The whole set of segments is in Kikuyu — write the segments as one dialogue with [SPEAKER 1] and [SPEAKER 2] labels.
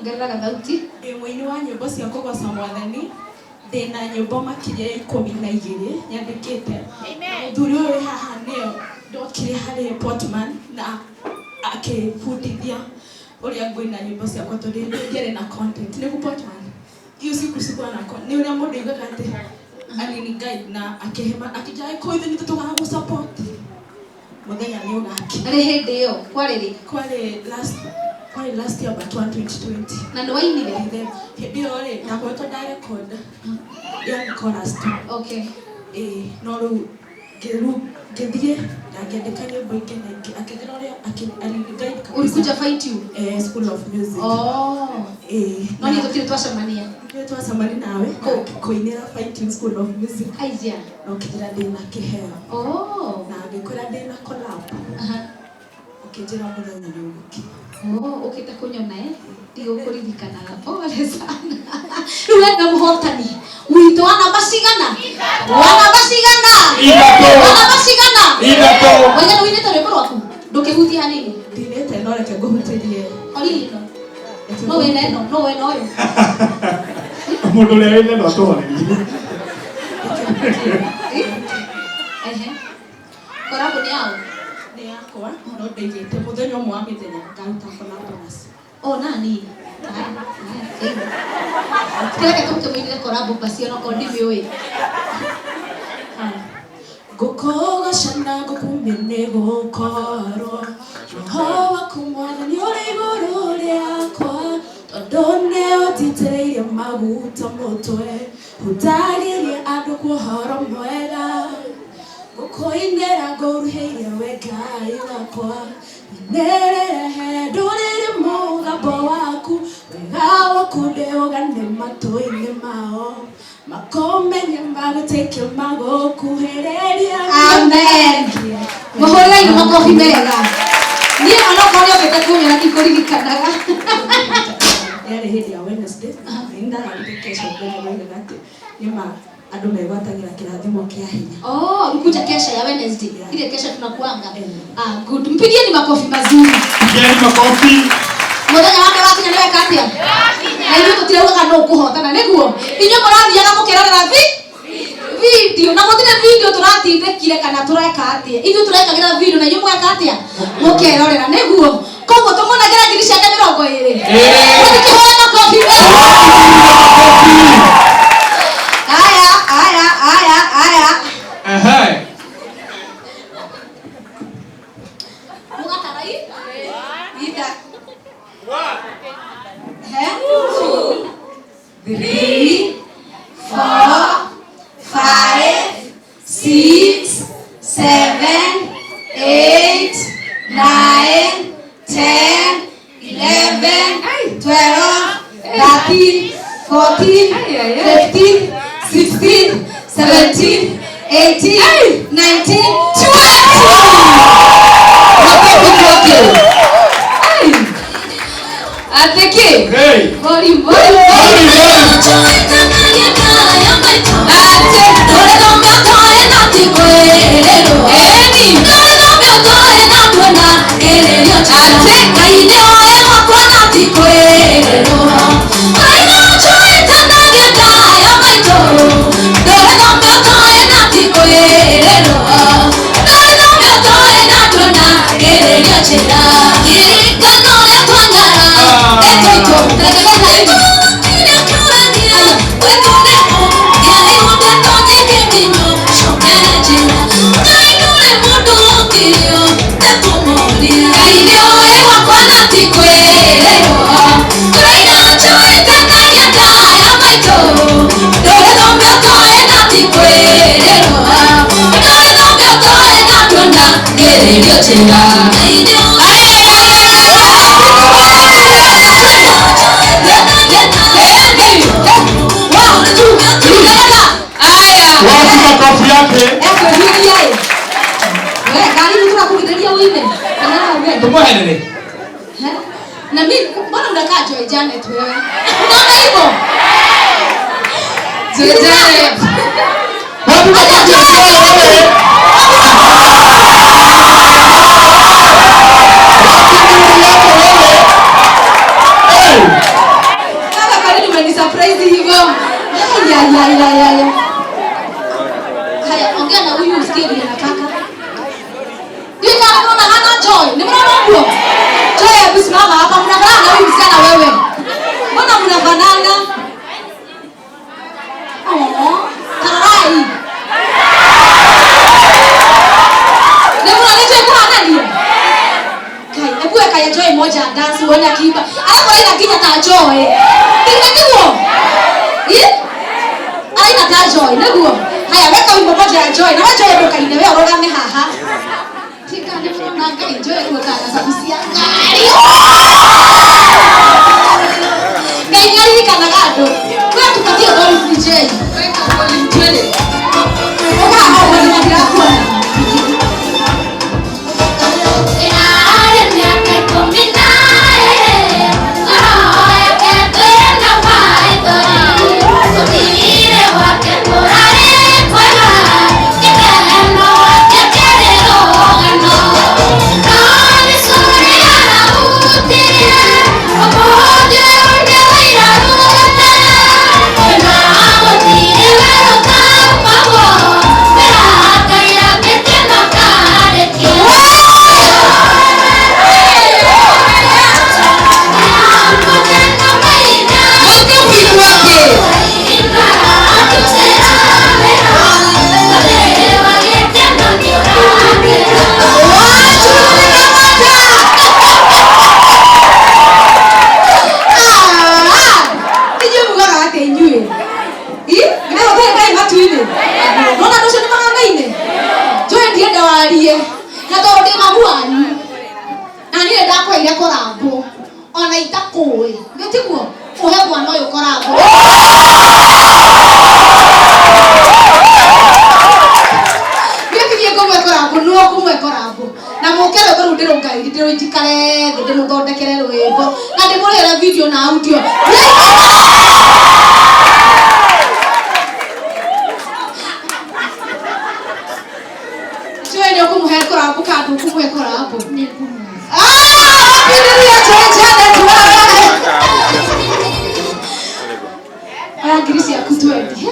[SPEAKER 1] Ongerera gathauti.
[SPEAKER 2] Ndĩ mũini wa nyĩmbo cia kũgoca mwathani, ndĩna nyĩmbo makĩria ya 12 nyandĩkĩte. Mũthuri ũyũ wĩ haha nĩyo ndokire harĩ Portman na akĩbundithia ũrĩa ngũina nyĩmbo ciakwa tondũ hĩndĩ ĩyo ndiarĩ na content. Nĩguo Portman? Hiyo siku sikuwa na nĩ ũrĩa mũndũ aigaga atĩ alini guide na akĩhema akĩnjĩra kũ ithuĩ nĩ tũgagũ support mũthenya nĩ ũgakinya.
[SPEAKER 1] Rĩ hĩndĩ ĩyo kwarĩ rĩ?
[SPEAKER 2] Kwarĩ last year but 1 2020.
[SPEAKER 1] Na nĩ wainire?
[SPEAKER 2] Hĩndĩ ĩyo rĩ ndakoretwo ndarecord yani chorus tu. Ĩĩ, no rĩu ngĩthiĩ na ngĩandĩka nyĩmbo ingĩ na ingĩ, akĩnjĩra ũrĩa alini guide kabisa.
[SPEAKER 1] Ulikuja Fine Tune?
[SPEAKER 2] Eh, School of Music.
[SPEAKER 1] Oh.
[SPEAKER 2] Ĩĩ.
[SPEAKER 1] No niĩ tũtirĩ twacemania.
[SPEAKER 2] Nĩ twacemania nawe kũinĩra Fine Tune School of Music.
[SPEAKER 1] Aija.
[SPEAKER 2] Na ũkĩnjĩra ndĩna kĩheo.
[SPEAKER 1] Oh.
[SPEAKER 2] Na ngĩkwĩra ndĩna collab. Ũkĩnjĩra mũthenya nĩ ũgũkinya.
[SPEAKER 1] Oh, ũkĩte kũnyona eh? Ndigũkũririkanaga. Pole sana. Rĩu we nĩwe mũhotani witũ wa namba cigana? Wa namba cigana?
[SPEAKER 3] 3.
[SPEAKER 1] Wa namba cigana?
[SPEAKER 3] 3.
[SPEAKER 1] Waiga nĩ ũinĩte rwĩmbo rwaku? Ndũkĩhutie hanini.
[SPEAKER 2] Ndinĩte no reke ngũhutĩrie.
[SPEAKER 1] Ori ĩno. No wĩna ĩno, no wĩna ũyũ.
[SPEAKER 3] Mũndũ ũrĩa wĩna no atũhorerie.
[SPEAKER 1] Ehe. Korabo nĩ yaũ?
[SPEAKER 2] Nĩ yakwa, no ndaigĩte mũthenya ũmwe wa mĩthenya ngaruta collab nacio.
[SPEAKER 1] Oh, nani? Haya, haya. Kĩreke tũkĩmũinĩre korabo basi onokorwo ndimĩũĩ.
[SPEAKER 2] Ngũkũgoca na ngũkumia nĩ gũkorwo roho waku mwathani ũrĩ igũrũ rĩakwa, tondũ nĩ ũnjitĩrĩirie maguta mũtwe, hutagĩria andũ kwa ũhoro mwega. Ngũkũinĩra ngũruhĩire we Ngai wakwa, inĩrĩre ndũrĩrĩ mũgambo waku, wega waku ndĩũgane matũ-inĩ mao, makũmenye magũtĩke magũkuhĩrĩria.
[SPEAKER 1] Amen. Mũhũrĩrei makobi mega. Niĩ onokorwo nĩ okĩte kũnyona ndikũririkanaga.
[SPEAKER 2] Yarĩ hĩndĩ ya Wednesday, nĩ ndararire kesho mũthenya moigaga atĩ nĩma andũ megwatagĩra kĩrathimo kĩa hinya.
[SPEAKER 1] Oh, ulikuja kesha ya Wednesday. Ile kesha tunakuanga. Ah, good. Mpigieni makofi mazuri.
[SPEAKER 3] Pigieni makofi.
[SPEAKER 1] Mũthenya wake wakinya nĩ weka atĩa? Na ithuĩ tũtiraugaga nũ ũkũhotana nĩguo. Inyuĩ mũrathiaga mũkĩrorera video na gũtirĩ video tũratindĩkire kana tũreka atĩa. Ithuĩ tũrekagĩra video na inyuĩ mũgeka atĩa? Mũkerorera nĩguo. Koguo tũmũnengere ngiri ciake 20. Mũtikĩhũre makofi mega. Aya, aya, aya, aya.
[SPEAKER 3] Ehe.
[SPEAKER 1] Mũgatara ida. He? 2, 3, 4, 5, 6, 7, 8, 9, 10, 11, 12, 13, 14, 15, 16, 17, 18, 19, 20. Makofi kwake. Atĩ kĩ?
[SPEAKER 3] Hey.
[SPEAKER 1] Volume, volume, volume. Atĩ. Eni. Atĩ.
[SPEAKER 3] Wapi makofi yake? Tumuherere.
[SPEAKER 1] Na mimi mbona unakaa Joy Janet wewe? Unaona hivyo? Joy Janet.
[SPEAKER 3] Wapi makofi ya Joy wewe? Wapi nuru yako wewe? Hey!
[SPEAKER 1] Ai, ai, ai, ai. Haya, ongea na huyu usikie vile nataka. Ndio kama unaona hana Joy. Ni mnaona huo? Joy, hebu simama hapa, mnafanana na huyu msichana wewe. Mbona mnafanana? Oh, tarai. Ni mnaona Joy kuhanania? Kai, hebu weka ya Joy moja dance uone akiimba. Alafu aina kinya ta Joy. Ndio ndio. Eh? Aina ta Joy, niguo. Haya, weka wimbo moja ya Joy. Na wewe Joy ndukaine wewe urugame haha. Tika nĩ mũrona Ngai Joy gwĩkaga cabi cia ngari. Ngai nĩ aririkanaga andũ. Wewe tupatie volume DJ.
[SPEAKER 2] Weka volume twende.
[SPEAKER 1] Ũka haha ũguo nĩ matirakuona. Inyuĩ mugaga atĩ inyuĩ. Ĩ, githĩ gũtirĩ Ngai matu-inĩ? Nona andũ acio nĩ mahanaine? Joy ndienda warie na tondũ ndĩ mamu wanyu na niĩ ndakũheire korambo ona itakũĩ nĩ tiguo ũhe mwana ũyũ korambo. Niĩ ti niĩ ngũmwe korambo nĩwe ũkũmwe korambo na mũke rwĩmbo rũu ndĩrũngairi ndĩrũnjikare thĩ ndĩrũthondekere rwĩmbo na ndĩmũrĩhere video na audio. Joy nĩ ũkũmũhe korambo kana ndũkũmũhe korambo? Ah, pindiria Joy Janet wewe. Oya ngiri ciaku twendi.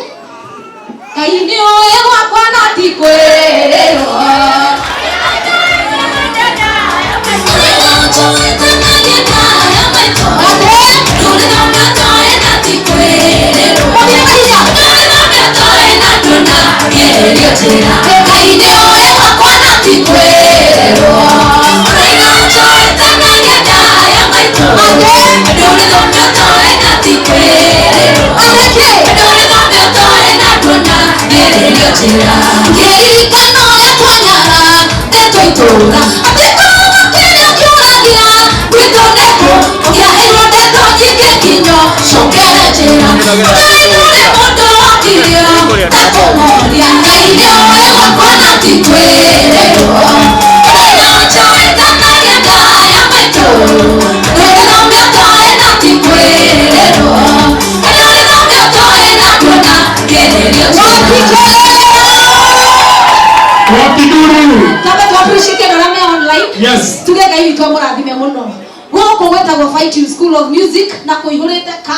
[SPEAKER 1] Ngai nĩ ũĩ gwakwa na ti kwĩrĩrwo. Ngai nĩ ũĩ gwakwa na ti kwĩrĩrwo. Ngĩririkana ũrĩa twanyara ndetwo itũũra atĩ ngoro kĩrĩa kĩũragia gwitũ nĩkũ ũkĩaheirwo ndeto nyingĩ kinyo cokere njĩra Ngai ndũrĩ mũndũ wakirio takũmoria Ngai nĩ ũĩ gwakwa na ti kwĩrĩrwo. Ũrĩa njũĩ ndanagia ndaya maitũ ndũrĩthome ũtoĩ na ti kwĩrĩrwo. Ndũrĩthome ũtoĩ na ndũna kĩrĩrio.
[SPEAKER 3] Wakiduru.
[SPEAKER 1] Twambe tu appreciate andũ arĩa me online.
[SPEAKER 3] Yes.
[SPEAKER 1] Tuge Ngai witũ amũrathime mũno. Gũkũ gwĩtagwo Fighting School of Music na kũihũrĩte ka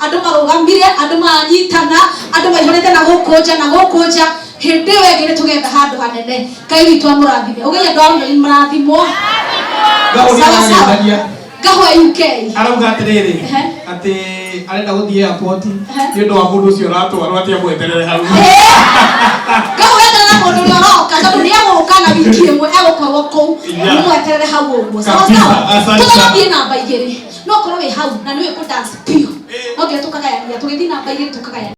[SPEAKER 1] andũ marũgamire, andũ manyitana, andũ maihũrĩte na gũkũ nja na gũkũ nja. Hĩndĩ ĩyo ĩngĩ nĩ tũgetha handũ hanene. Ngai witũ amũrathime. Ũgeria andũ a online marathimwo.
[SPEAKER 3] Ngahũ nĩ
[SPEAKER 1] Sawa, sawa.
[SPEAKER 3] arageithania.
[SPEAKER 1] Ngahũ ya UK.
[SPEAKER 3] Arauga atĩrĩrĩ
[SPEAKER 1] Ehe.
[SPEAKER 3] atĩ arenda gũthiĩ airport
[SPEAKER 1] Ehe.
[SPEAKER 3] nĩ ũndũ wa mũndũ ũcio ũratwarwo atĩ amweterere hau.
[SPEAKER 1] Ngahũ eterera mũndũ ũrĩa ũroka tondũ nĩ egũka na wiki ĩmwe egũkorwo kũu.
[SPEAKER 3] Yeah.
[SPEAKER 1] Mũmweterere hau ũguo. Sawa
[SPEAKER 3] Kabisa,
[SPEAKER 1] sawa.
[SPEAKER 3] asante.
[SPEAKER 1] Tũgathiĩ namba igĩrĩ. No ũkorwo wĩ hau na nĩũĩ kũ dance biũ. No nginya tũkagayania tũgĩthiĩ namba igĩrĩ tũkagayania.